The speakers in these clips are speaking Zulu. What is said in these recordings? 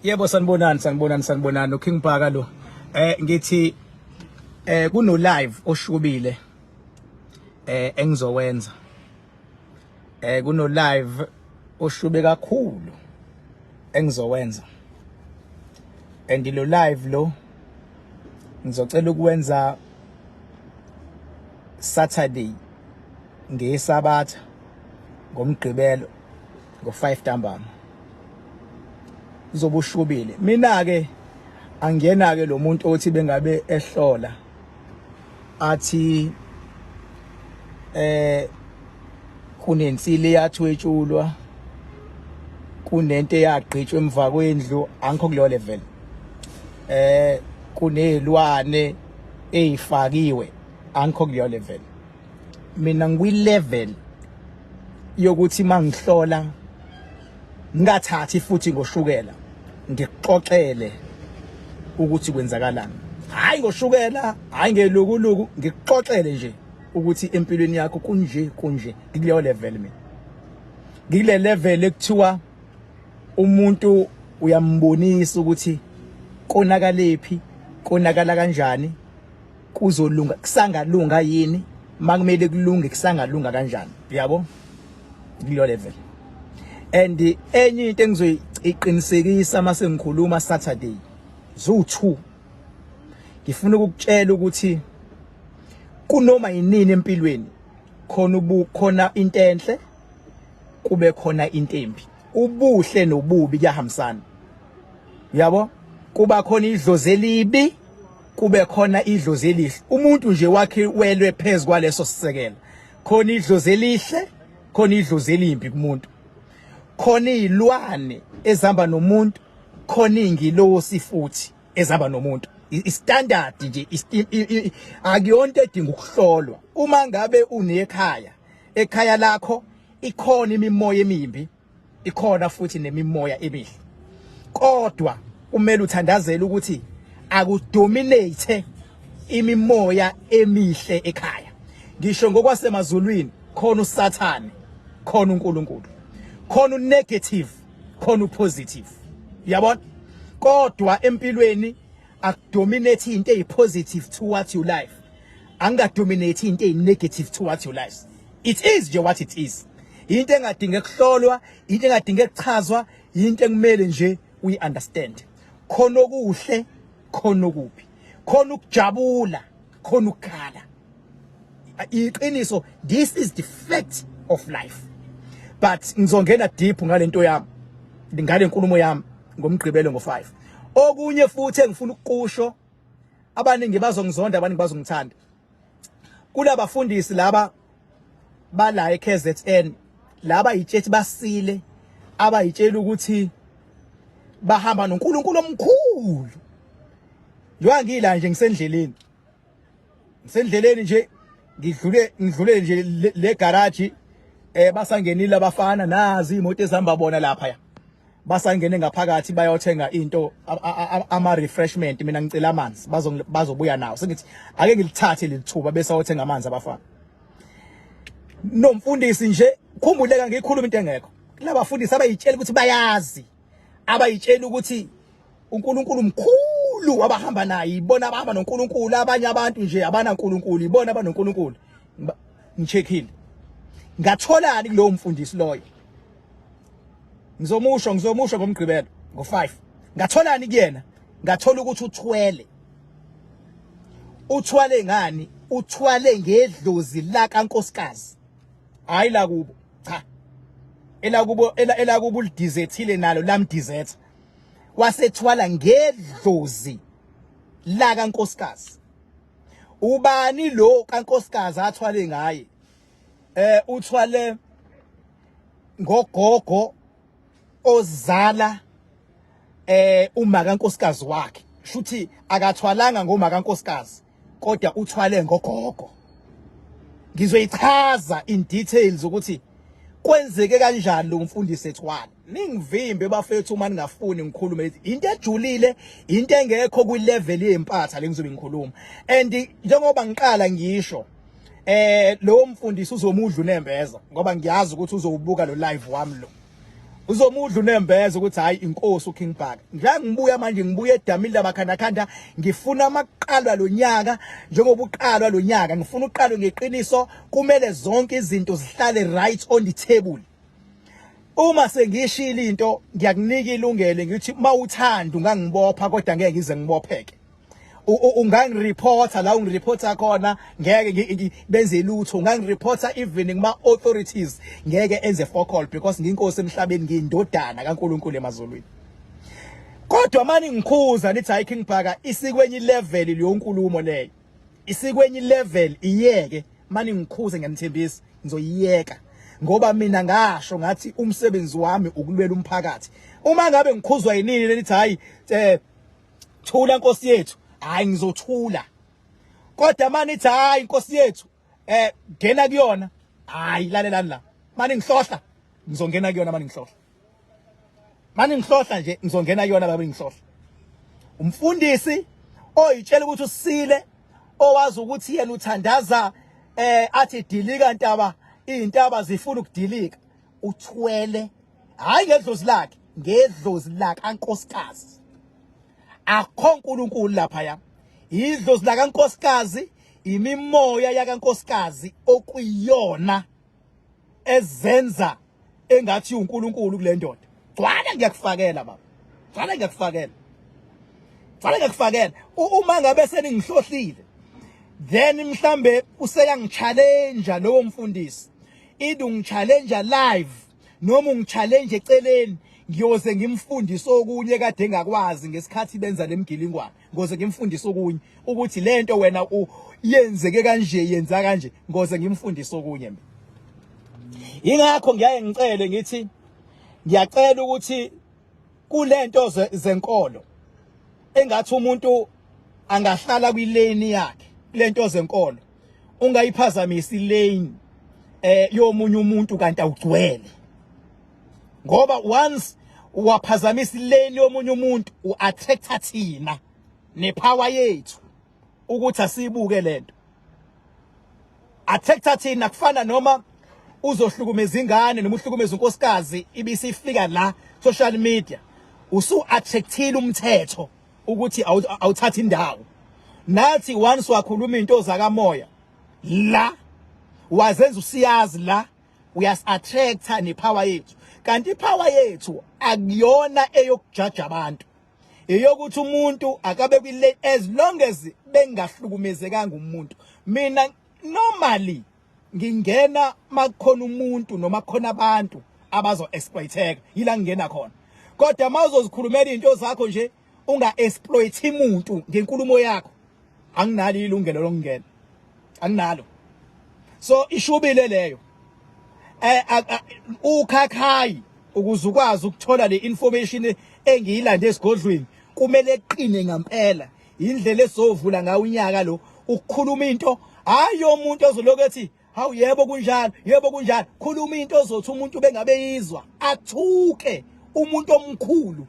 Yebo, sanibonani, sanibonani, sanibonani. UKing Bhaka lo. Ngithi kuno live oshubile engizowenza. Kuno live oshube kakhulu engizowenza. And lo live lo ngizocela ukwenza Saturday, ngeSabatha, ngoMgqibelo ngo-5 ntambama. Uzobe ushubile. Mina ke angiyena ke lo muntu othi bengabe ehlola athi kunensili eyathwetshulwa, kunento eyagqitshwa emva kwendlu. Angikho kuleyo level. Kunezilwane ezifakiwe. Angikho kuleyo level. Mina ngikwi level yokuthi mangihlola ngingathathi futhi ngoshukela, ngikuxoxele ukuthi kwenzakalani. Hayi ngoshukela, hayi ngelukuluku, ngikuxoxele nje ukuthi empilweni yakho kunje kunje. Ngikuleyo level mina. Ngikule level ekuthiwa umuntu uyambonisa ukuthi konakalephi, konakala kanjani, kuzolunga, kusangalunga yini, makumele kulunge kusangalunga kanjani. Yabo, kuleyo level. And enye into engizoyiqinisekisa mase ngikhuluma Saturday zu2, ngifuna ukukutshela ukuthi kunoma yinini empilweni khona ubukhona into enhle, kube khona into embi. Ubuhle nobubi kuyahambisana, yabo. Kuba khona idlozi elibi, kube khona idlozi elihle. Umuntu nje wakhe welwe phezu kwaleso sisekelo. Khona idlozi elihle, khona idlozi elimbi kumuntu. Khona izilwane ezihamba nomuntu, khona ingilosi futhi ezihamba nomuntu. I-standard nje, akuyonto edinga ukuhlolwa. Uma ngabe unekhaya, ekhaya lakho ikhona imimoya emimbi, ikhona futhi nemimoya emihle, kodwa kumele uthandazele ukuthi akudominate imimoya emihle ekhaya. Ngisho ngokwasemazulwini, khona uSathane, khona uNkulunkulu, khona unegative, khona upositive, uyabona. Kodwa empilweni akudominate into eyipositive towards your life, angadominate into eyinegative towards your life. It is nje what it is. Into engadinge kuhlolwa, into engadinge kuchazwa, into ekumele nje uyi understand. Khona okuhle, khona okubi, khona ukujabula, khona ukukhala. Iqiniso, this is the fact of life. But ngizongena deep ngalento yami, ngale nkulumo yami ngoMgqibelo ngo5. Okunye futhi engifuna ukukusho, abaningi bazongizonda, abaningi bazongithanda. Kulabafundisi laba bala eKZN, laba yitshethi basile, abayitshela ukuthi bahamba noNkulunkulu omkhulu. Njengoba ngila nje ngisendleleni, ngisendleleni nje, ngidlule nje le garage, basangenile abafana, nazi imoto ezihamba bona lapha ya, basangene ngaphakathi bayothenga into ama refreshment. Mina ngicela amanzi, bazobuya nawo. Sengithi ake ngilithathe lelithuba bese ayothenga amanzi abafana. Nomfundisi nje, khumbuleka ngikhuluma into engekho. Labafundisi abayitshela ukuthi bayazi, abayitshela ukuthi uNkulunkulu mkhulu abahamba naye, ibona abahamba noNkulunkulu, abanye abantu nje abanaNkulunkulu, ibona abanoNkulunkulu. Ngicheckile, ngatholani kulowo mfundisi loyo? Ngizomusho ngoMgqibelo ngo5. Ngatholani kuyena? Ngathola ukuthi uthwele. Uthwale ngani? Uthwale ngedlozi la kankosikazi, hayi la kubo. Cha, elakubo elakubo ulidizethile nalo lamdizetha, wasethwala ngedlozi la kankosikazi. Ubani lo kankosikazi athwale ngaye? Uthwale ngogogo ozala uma kankosikazi wakhe. Shuthi akathwalanga ngoma kankosikazi, kodwa uthwale ngogogo. Ngizoyichaza in details ukuthi kwenzeke kanjani lo mfundisi ethwala. Ningivimbe bafethu uma ningafuni ngikhulume into ejulile, into engekho kwi level yempatha le ngizobe ngikhuluma. And njengoba ngiqala ngisho, lo mfundisi uzomudla unembeza, ngoba ngiyazi ukuthi uzowubuka lo live wami lo. Uzomudla unembeza ukuthi hayi inkosi uKing Bhaka. Njengoba ngibuya manje ngibuya edamini lamakhandakhanda ngifuna amaqalwa lonyaka njengoba uqalwa lonyaka ngifuna uqalwe ngeqiniso kumele zonke izinto zihlale right on the table. Uma sengishilo into ngiyakunika ilungelo ngithi mawuthanda ungangibopha kodwa ngeke ngize ngibopheke. Ungangireporta la ungireporta khona ngeke benze lutho, ungangireporta even kuma authorities ngeke enze phone call because nginkosi emhlabeni, ngiyindodana kaNkuluNkulu emazulwini. Kodwa mani ngikhuza nithi hayi King Bhaka isikwenye level leyo nkulumo leyo, isikwenye level iyeke. Mani ngikhuze ngiyanithembisa ngizoyiyeka ngoba mina ngasho ngathi umsebenzi wami ukulwela umphakathi. Uma ngabe ngikhuzwa yinini lelithi hayi thula nkosi yethu, hayi ngizothula. Kodwa mani ithi hayi nkosi yethu ngena kuyona, hayi lalelani la, mani ngihlohla ngizongena kuyona, mani ngihlohla, mani ngihlohla nje ngizongena kuyona baba ngihlohla. Umfundisi oyitshela ukuthi usile owazi ukuthi yena uthandaza athi dilika ntaba, izintaba zifuna ukudilika, uthwele hayi ngedlozi lakhe, ngedlozi lakankosikazi. Akho uNkulunkulu lapha ya, idlozi lakankosikazi, imimoya yakankosikazi okuyiyona ezenza engathi uNkulunkulu kule ndoda. Gcwala ngiyakufakela baba, gcwala ngiyakufakela, gcwala ngiyakufakela. Uma ngabe seningihlohlile then mhlambe useyangichallenge lowo mfundisi, either ungichallenge live noma ungichallenge eceleni, ngiyoze ngimfundise okunye kade engakwazi ngesikhathi benza lemgilingwane. Ngoze ngimfundise okunye ukuthi lento wena yenzeke kanje, yenza kanje, ngoze ngimfundise okunye mina. Ingakho ngiyaye ngicele ngithi ngiyacela ukuthi kulento zenkolo engathi umuntu angahlala kwilane yakhe, lento zenkolo ungayiphazamisi lane yomunye umuntu kanti awugcwele, ngoba once waphazamisa ilane yomunye umuntu uattracta thina nepower yethu ukuthi asibuke lento. Attracta thina kufana noma uzohlukumeza ingane noma uhlukumeza unkosikazi ibisifika la social media, usu attractile umthetho ukuthi awuthatha indawo. Nathi once wakhuluma into zakamoya la wazenza usiyazi la uyas attracta nepower yethu, kanti ipower yethu akuyona eyokujaja abantu, eyokuthi umuntu akabe kwi as long as bengahlukumezekanga umuntu. Mina normally ngingena makukhona umuntu noma kukhona abantu abazo exploiteka, yila ngingena khona. Kodwa mawuzozikhulumela izinto zakho nje unga exploit umuntu ngenkulumo yakho, anginalo ilungelo lokungena, anginalo. So ishubile leyo ukhakhayi ukuze ukwazi ukuthola le information engiyilande esigodlweni kumele eqine ngempela. Indlela esovula ngayo unyaka lo ukukhuluma into, hayi umuntu ozoloku ethi hawu yebo kunjalo, yebo kunjalo. Khuluma into ozothi umuntu bengabe yizwa athuke, umuntu omkhulu,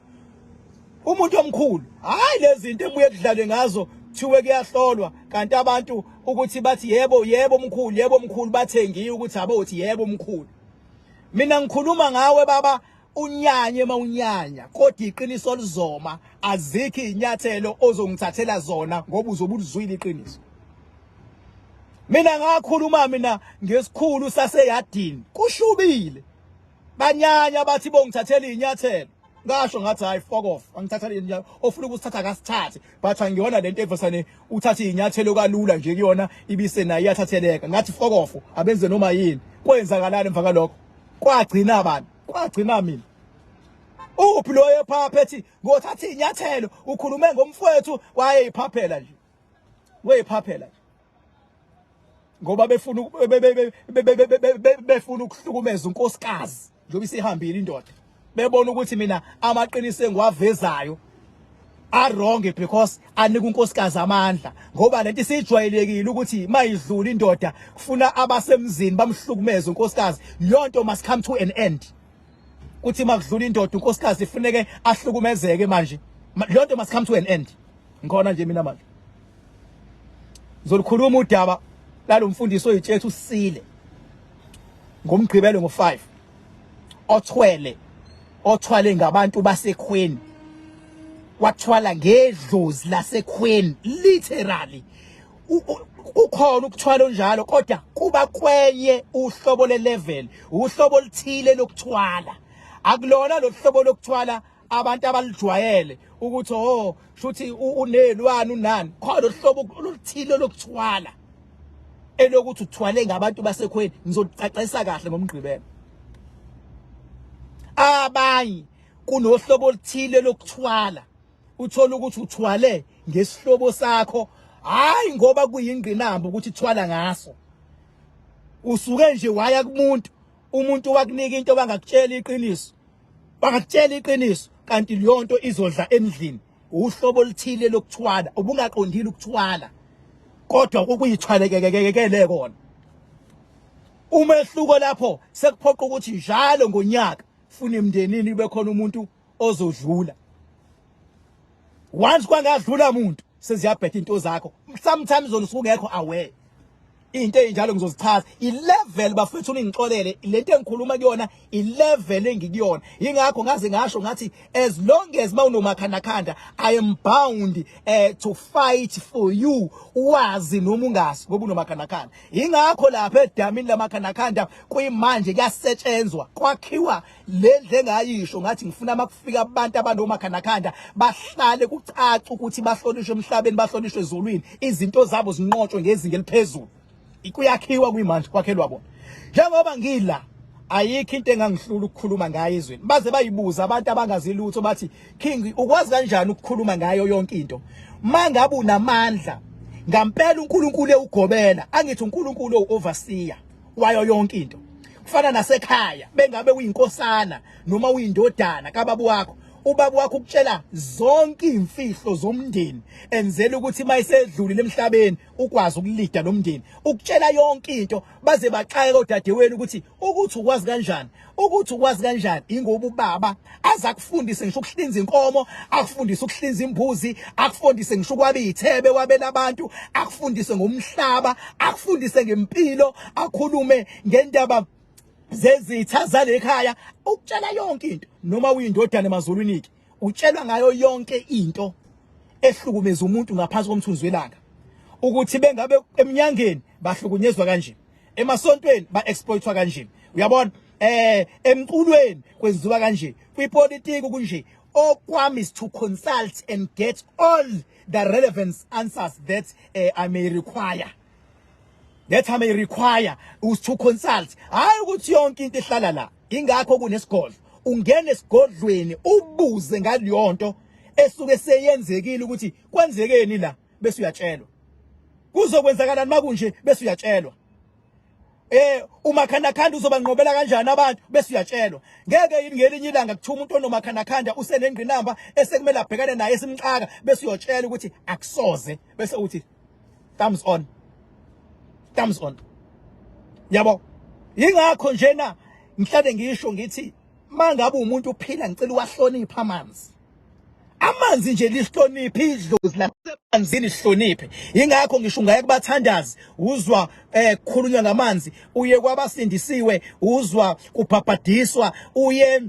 umuntu omkhulu. Hayi lezi zinto ebuye kudlalwe ngazo kuthiwe kuyahlolwa, kanti abantu ukuthi bathi yebo yebo mkhulu, yebo mkhulu, bathengiwe ukuthi abothi yebo mkhulu. Mina ngikhuluma ngawe baba, unyanye mawunyanya, kodwa iqiniso lizoma. Azikho izinyathelo ozongithathela zona ngoba uzobe ulizwile iqiniso. Mina ngakhuluma mina ngesikhulu saseyadini kushubile, banyanya bathi bongithathela izinyathelo. Ngasho ngathi hayi fuck off, angithathela izinyathelo, ofuna ukusithatha akasithathe, but angiyona lento evesane uthatha izinyathelo kalula nje kuyona ibise nayo iyathatheleka. Ngathi fuck off, abenze noma yini. Kwenzakalani emva kalokho? Kwagcina abantu, kwagcina mina. Uphi lo ephapha ethi ngothatha izinyathelo, ukhulume ngomfowethu, wayeyiphaphela nje, wayeyiphaphela nje ngoba befuna befuna ukuhlukumeza unkosikazi njengoba isihambile indoda, bebona ukuthi mina amaqiniso engiwavezayo a wrong because anika unkosikazi amandla, ngoba lento isijwayelekile ukuthi mayidlula indoda kufuna abasemzini bamhlukumeze unkosikazi. Yonto must come to an end. Kuthi makudlula indoda unkosikazi ifuneke ahlukumezeke manje, lonto must come to an end. Ngikhona nje mina manje ngizolikhuluma udaba lalomfundisi oyitshethu usile ngomgqibelo ngo5 othwele. Othwale ngabantu basekhweni, wathwala ngedlozi lasekhweni literally. Kukhona ukuthwala onjalo, kodwa kuba kwenye uhlobo le-level, uhlobo oluthile lokuthwala. Akulona lo hlobo lokuthwala abantu abalijwayele ukuthi oh shuthi unelwani unani. Khona uhlobo oluthile lokuthwala elokuthi uthwale ngabantu basekhweni. Ngizocacisa kahle ngomgqibelo. Abanye kunohlobo oluthile lokuthwala, uthola ukuthi uthwale ngesihlobo sakho, hayi ngoba kuyingqinamba ukuthi thwala ngaso. Usuke nje waya kumuntu, umuntu wakunika into, bangakutshela iqiniso, bangakutshela iqiniso, kanti leyo nto izodla endlini. Uhlobo oluthile lokuthwala, ubungaqondile ukuthwala, kodwa kukuyithwalekekekele kona. Umehluko lapho sekuphoqa ukuthi njalo ngonyaka funa emndenini kube khona umuntu ozodlula. Once kwangadlula umuntu, seziyabhetha into zakho. Sometimes zona usungekho aware. Into ezinjalo ngizozichaza. I-level bafethu, ningixolele, lento engikhuluma kuyona i-level engikuyona. Ingakho ngaze ngasho ngathi as long as mawunomakhandakhanda, I am bound to fight for you, wazi noma ungazi ngoba unomakhandakhanda. Ingakho lapha edamini lamakhandakhanda kuyimanje kuyasetshenzwa, kwakhiwa le ndle engayisho ngathi ngifuna makufika abantu abanomakhandakhanda bahlale kucaca ukuthi bahlonishwe emhlabeni, bahlonishwe ezulwini, izinto zabo zinqotshwe ngezinga eliphezulu. Kuyakhiwa kuyimanje, kwakhelwa bona. Njengoba ngila, ayikho into engangihlula ukukhuluma ngayo ezweni. Baze bayibuza abantu abangazi lutho, bathi, "King, ukwazi kanjani ukukhuluma ngayo yonke into mangabe unamandla ngampela uNkulunkulu ewugobela?" Angithi uNkulunkulu owu-overseer wayo yonke into. Kufana nasekhaya, bengabe uyinkosana noma uyindodana kababa wakho, ubaba wakho ukutshela zonke imfihlo zomndeni, enzela ukuthi mayisedlulile emhlabeni ukwazi ukulida lo mndeni. Ukutshela yonke into, baze baxake odadewenu ukuthi ukwazi kanjani, ukuthi ukwazi kanjani. Ingoba ubaba aza kufundise ngisho ukuhlinza inkomo, akufundise ukuhlinza imbuzi, akufundise ngisho ukwaba ithebe wabela abantu, akufundise ngomhlaba, akufundise ngempilo, akhulume ngendaba zezitha zalekhaya. Ukutshela yonke into. Noma uyindodana emazulwini ke, utshelwa ngayo yonke into ehlukumeza umuntu ngaphansi komthunzi welanga, ukuthi bengabe eminyangeni bahlukunyezwa kanje, emasontweni ba-exploitwa kanje, uyabona, emculweni kwenziwa kanje, kwipolitiki kunje. Okwami is to consult and get all the relevant answers that I may require, that I may require is to consult. Hayi ukuthi yonke into ihlala la. Ingakho kunesigodlo, ungena esigodlweni ubuze ngaleyonto esuke seyenzekile ukuthi kwenzekeni la, bese uyatshelwa kuzokwenzakalani makunje, bese uyatshelwa umakhandakhanda uzobanqobela kanjani abantu, bese uyatshelwa. Ngeke yini ngelinye ilanga kuthiwa umuntu onomakhandakhanda usenengqinamba esekumele abhekane naye esimxaka, bese uyotshela ukuthi akusoze, bese uthi thumbs on, thumbs on, yabo? Ingakho njena ngihlale ngisho ngithi mangabe umuntu uphila, ngicela uwahlonipha amanzi. Amanzi nje lihloniphe, idlozi lasemanzini lihloniphe. Ingakho ngisho ungaye kubathandazi uzwa kukhulunywa ngamanzi, uye kwabasindisiwe uzwa kubhabhadiswa, uye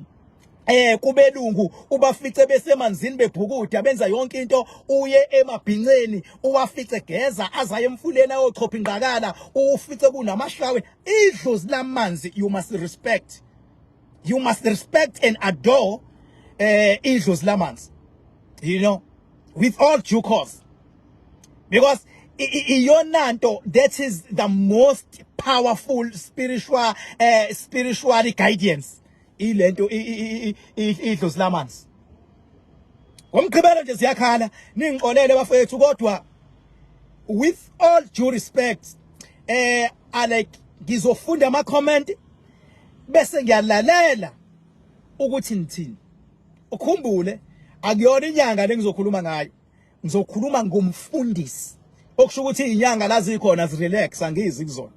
kubelungu ubafice besemanzini bebhukuda benza yonke into, uye emabhinceni uwafice geza azaye emfuleni ayochopha ingqakala, ufice kunamashawe. Idlozi lamanzi you must respect, you must respect and adore idlozi lamanzi, with all due course, because iyona nto that is the most powerful spiritual guidance, ilento idlozi lamanzi. Ngomgqibelo nje ziyakhala, ningixolele bafethu, kodwa with all due respect, I like ngizofunda ama comment bese ngiyalalela ukuthi nithini. Ukhumbule, akuyona inyanga lengizokhuluma ngayo, ngizokhuluma ngomfundisi, okusho ukuthi inyanga lazi khona zirelax, angizi kuzona.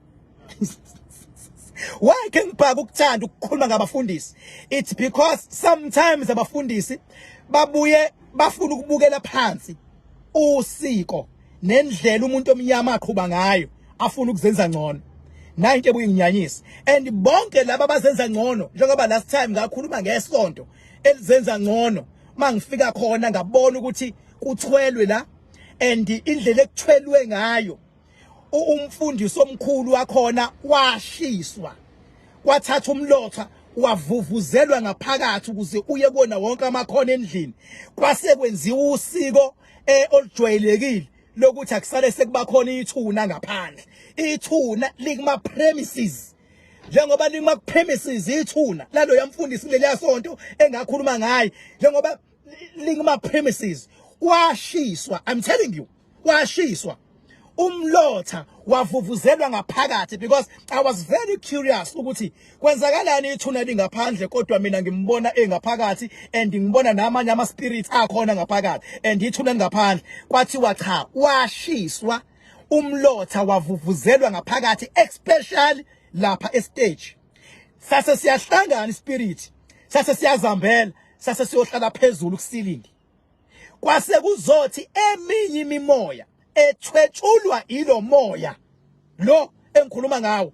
Why ke ngibhaka ukuthanda ukukhuluma ngabafundisi? It's because sometimes abafundisi babuye bafuna ukubukela phansi usiko nendlela umuntu omnyama aqhuba ngayo, afuna ukuzenza ngcono. Nayo into ebuye nginyanyise, and bonke laba abazenza ngcono, njengoba last time ngakhuluma ngesonto. Elizenza ngcono. Mangifika khona ngabona ukuthi kuthwelwe la, and indlela ekuthwelwe ngayo, umfundisi omkhulu wakhona washiswa, kwathatha umlotha wavuvuzelwa ngaphakathi ukuze uye kuwona wonke amakhona endlini. Kwase kwenziwa usiko olujwayelekile lokuthi akusale sekuba khona ithuna ngaphandle. Ithuna likuma premises, njengoba likuma premises ithuna lalo yamfundisi leliya sonto engakhuluma ngaye, njengoba likuma premises washiswa. I'm telling you, washiswa, umlotha wavuvuzelwa ngaphakathi, because I was very curious ukuthi kwenzakalani ithuna lingaphandle kodwa mina ngimbona engaphakathi and ngibona namanye ama spirits akhona ngaphakathi and ithuna lingaphandle. Kwathiwa cha, washiswa, umlotha wavuvuzelwa ngaphakathi, especially lapha estage. Sase siyahlangana ispirit, sase siyazambela, sase siyohlala phezulu kuceiling. Kwase kuzothi eminye imimoya ethwetshulwa ilo moya lo engikhuluma ngawo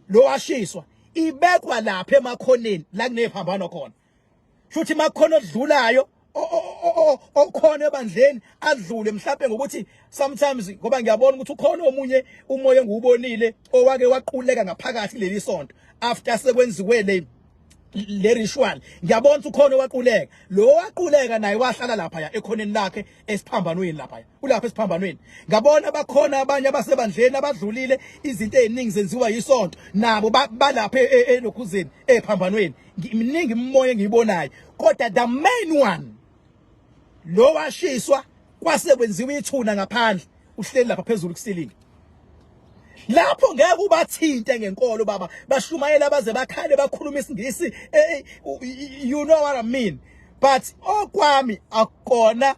lo washiswa ibekwa lapha emakhoneni la kunephambano khona. Futhi makhona odlulayo okhona ebandleni adlule mhlawumbe ngokuthi sometimes, ngoba ngiyabona ukuthi ukhona omunye umoya engiwubonile owake waquleka ngaphakathi kuleli sonto after sekwenziwe le ritual. Ngiyabona ukuthi ukhona owaquleka, lo waquleka naye wahlala lapha ya ekhoneni lakhe esiphambanweni lapha, ulapha esiphambanweni. Ngabona bakhona abanye abasebandleni abadlulile, izinto eziningi zenziwa yisonto, nabo balapha elokhuzeni ephambanweni. Iminingi imimoya engiyibonayo, kodwa the main one lo washiswa kwase kwenziwa ithuna ngaphandle, uhleli lapha phezulu kuceiling lapho. Ngeke ubathinte ngenkolo baba, bashumayela baze bakhale, bakhuluma isiNgisi, you know what I mean. But okwami akukona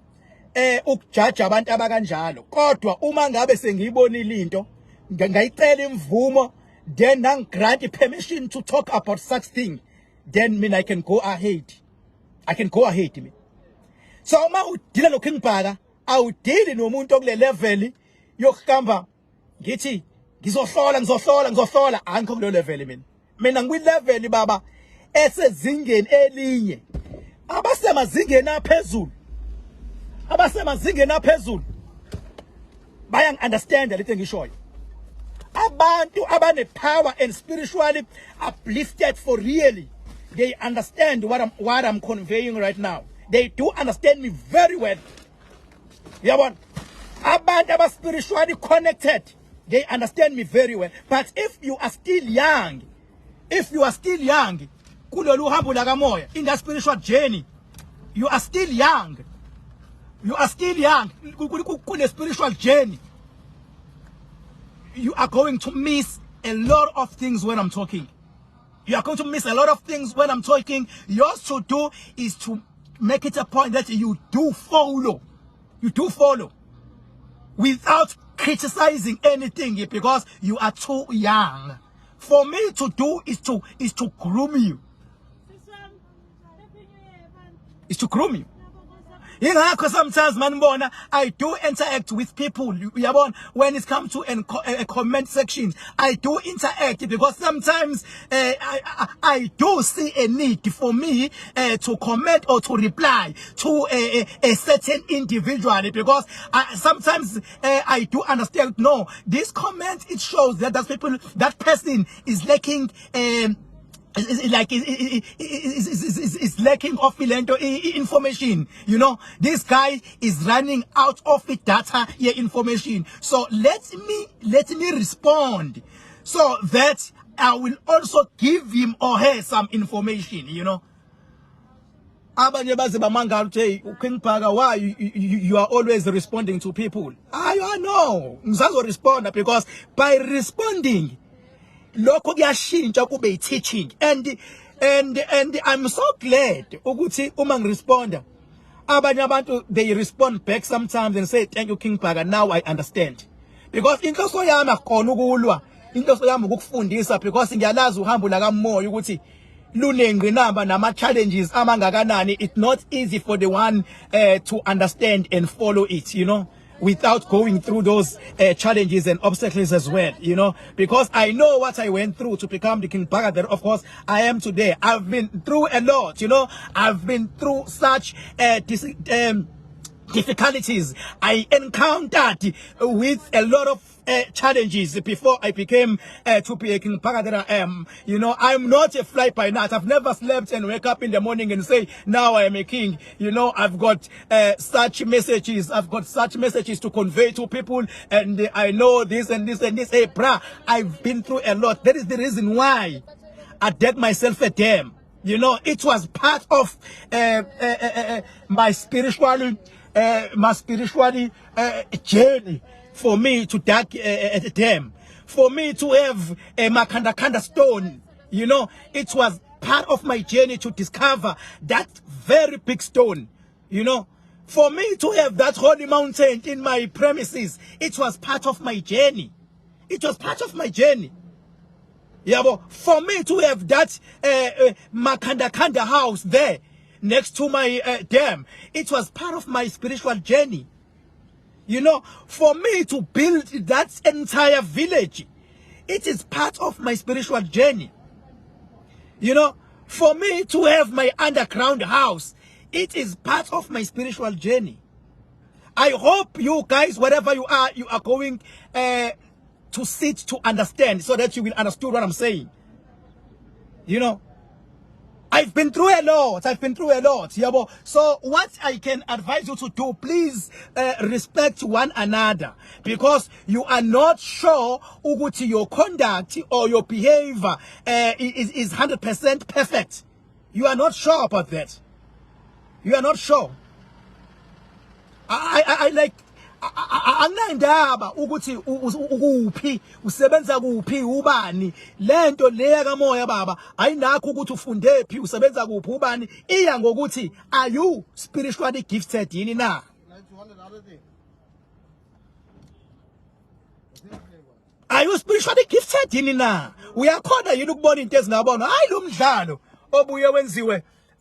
ukujaja abantu abakanjalo, kodwa uma ngabe sengiyibonile into, ngayicela imvumo, then nang grant permission to talk about such thing, then mina I can go ahead, I can go ahead mina. So uma udila no King Bhaka, awudili nomuntu okule level yokuhamba ngithi ngizohlola, ngizohlola, ngizohlola. Angikho kuleyo level mina. Mina ngikwi level baba esezingeni elinye. Abasemazingeni aphezulu, abasemazingeni aphezulu bayangi understand lento engishoyo. Abantu abane power and spiritually uplifted for really, they understand what I'm conveying right now. They do understand me very well. Uyabona, abantu aba spiritually connected, they understand me very well. But if you are still young, if you are still young kulolu hambo lakamoya, in that spiritual journey, you are still young, you are still young kule spiritual journey, you are going to miss a lot of things when I'm talking. You are going to miss a lot of things when I'm talking. Yours to do is to make it a point that you do follow, you do follow without criticizing anything, because you are too young. For me to do is to groom you, is to groom you. Ingakho sometimes manibona I do interact with people, uyabona, when it comes to a comment section, I do interact because sometimes I do see a need for me to comment or to reply to a certain individual, because sometimes I do understand, no, this comment, it shows that that person is lacking is like is lacking of lento information. This guy is running out of the data, yeah, information. So let me respond so that I will also give him or her some information. Abanye baze bamangala ukuthi, "Hey, King Bhaka, why you are always responding to people?" I know ngisazo responda because by responding lokho kuyashintsha kube i-teaching, and I'm so glad ukuthi uma ngiresponda abanye abantu, they respond back sometimes and say, "Thank you, King Bhaka, now I understand," because inhloso yami akukona ukulwa, inhloso yami ukukufundisa, because ngiyalazi uhambo la kamoya ukuthi lunengqinamba nama challenges amangakanani. It's not easy for the one to understand and follow it. without going through those challenges and obstacles as well, you know, because I know what I went through to become the King Bhaka that, of course, I am today. I've been through a lot, you know. I've been through such difficulties. I encountered with a lot of challenges before I became to be a King Bhaka that I am. You know, I'm not a fly by night. I've never slept and wake up in the morning and say, now I am a king. You know, I've got such messages. I've got such messages to convey to people. And I know this and this and this. Hey, bruh, I've been through a lot. That is the reason why I dug myself a dam. You know, it was part of my spiritual journey for me to dig a dam, for me to have a Makandakanda stone. You know, it was part of my journey to discover that very big stone. You know, for me to have that holy mountain in my premises, it was part of my journey. It was part of my journey. Yabo, for me to have that Makandakanda house there next to my dam, it was part of my spiritual journey. You know, for me to build that entire village, it is part of my spiritual journey. You know, for me to have my underground house, it is part of my spiritual journey. I hope you guys, wherever you are going to sit to understand so that you will understand what I'm saying. You know, I've been through a lot. I've been through a lot. Yabo. So what I can advise you to do, please respect one another because you are not sure ukuthi your conduct or your behavior is 100% perfect. You are not sure about that. You are not sure. I like anginandaba ukuthi ukuphi, usebenza kuphi, ubani. Lento leya kamoya, baba, ayinakho ukuthi ufunde phi, usebenza kuphi, ubani. Iya ngokuthi are you spiritually gifted yini na? 200 other thing. Are you spiritually gifted yini na? Uyakhona yini ukubona into ezingabonwa? Hayi, lo mdlalo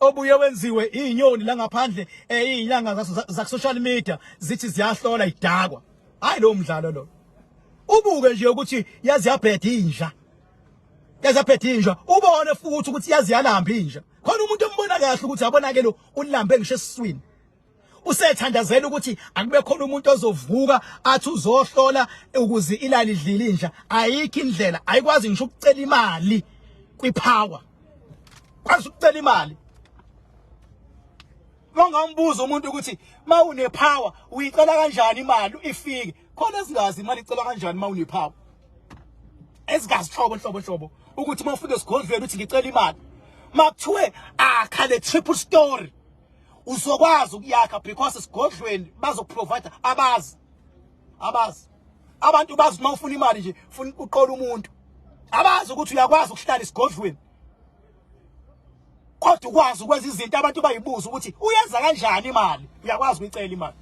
obuye wenziwe izinyoni la ngaphandle, izinyanga za social media zithi ziyahlola idakwa. Hayi, lo mdlalo lo, ubuke nje ukuthi yazi yabheda inja, yazi yabheda inja, ubone futhi ukuthi yazi yalamba inja. Khona umuntu ombona kahle ukuthi yabona ke lo ulambe ngisho esiswini, usethandazela ukuthi akube khona umuntu ozovuka athi uzohlola ukuze ilali idlile inja. Ayikho indlela, ayikwazi ngisho ukucela imali kwipower, kwazi ukucela imali. Mongambuza umuntu ukuthi mawune power uyicela kanjani imali ifike khona, ezingazi imali icela kanjani mawune power, ezingazi hlobo hlobo hlobo ukuthi mawufika esigodlweni uthi ngicela imali. Makuthiwe akha le triple story, uzokwazi ukuyakha because esigodlweni bazokuprovide. Abazi, abazi abantu, bazi uma ufuna imali nje ufuna uqola umuntu. Abazi ukuthi uyakwazi ukuhlala esigodlweni kodwa ukwazi ukwenza izinto abantu bayibuza ukuthi uyenza kanjani imali. Uyakwazi ukuyicela imali,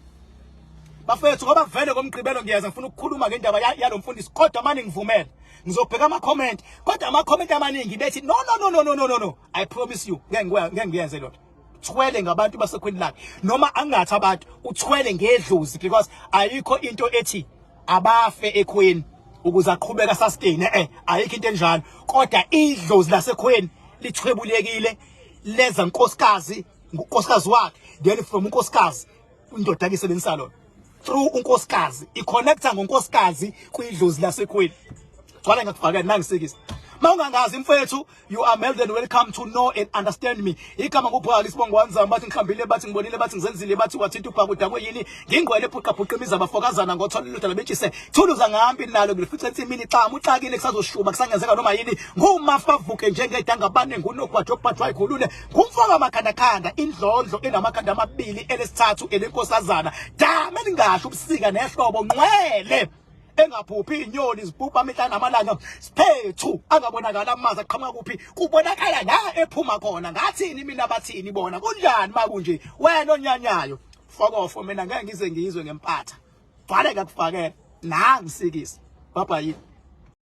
bafethu, ngoba vele ngomgqibelo ngiyeza, ngifuna ukukhuluma ngendaba yalo mfundisi, kodwa manje ngivumele ngizobheka ama-comment, kodwa ama-comment amaningi bethi no, no, no, no, no, no, no, no. I promise you, ngeke ngiyenze lutho. Uthwele ngabantu basekhweni lakhe, noma angathi abantu, uthwele ngedlozi, because ayikho into ethi abafe ekhweni ukuze aqhubeka sustain. Ayikho into enjalo, kodwa idlozi lasekhweni lithwebulekile leza nkosikazi, ngunkosikazi wakhe, then from unkosikazi indoda ke isebenzisa lona through unkosikazi, iconnecta ngonkosikazi kwidlozi lasekhweni. Gcwala ngakufakela nangisikisa. Mawungangazi, mfethu, you are more than welcome to know and understand me. Igama ngubhaka, isibongo wanzama, bathi ngihambile, bathi ngibonile, bathi ngizenzile, bathi wathinta ubhaka udakwe yini. Ngingqwele phuqa phuqa imizi abafokazana ngothola ilutho labetshise. Thuluza ngahambi nalo ngilifice ensimini xa uxakile kusazoshuba kusangenzeka noma yini. Ngumafavuke njengedanga bane ngunogwajo obhajwa ikhulule. Ngumfaka amakhandakhanda indlondlo enamakhanda amabili elesithathu elenkosazana. Dame lingasho ubusika nehlobo nqwele engaphuphi inyoni zibhubha amehla namalanga, siphethu angabonakala amazi aqhamuka kuphi, kubonakala la ephuma khona. Ngathini mina, bathini bona, kunjani makunje? Wena onyanyayo, fokofo, mina ngeke ngize ngizwe ngempatha. Gcwale ngakufakela nangisikisa baba yini.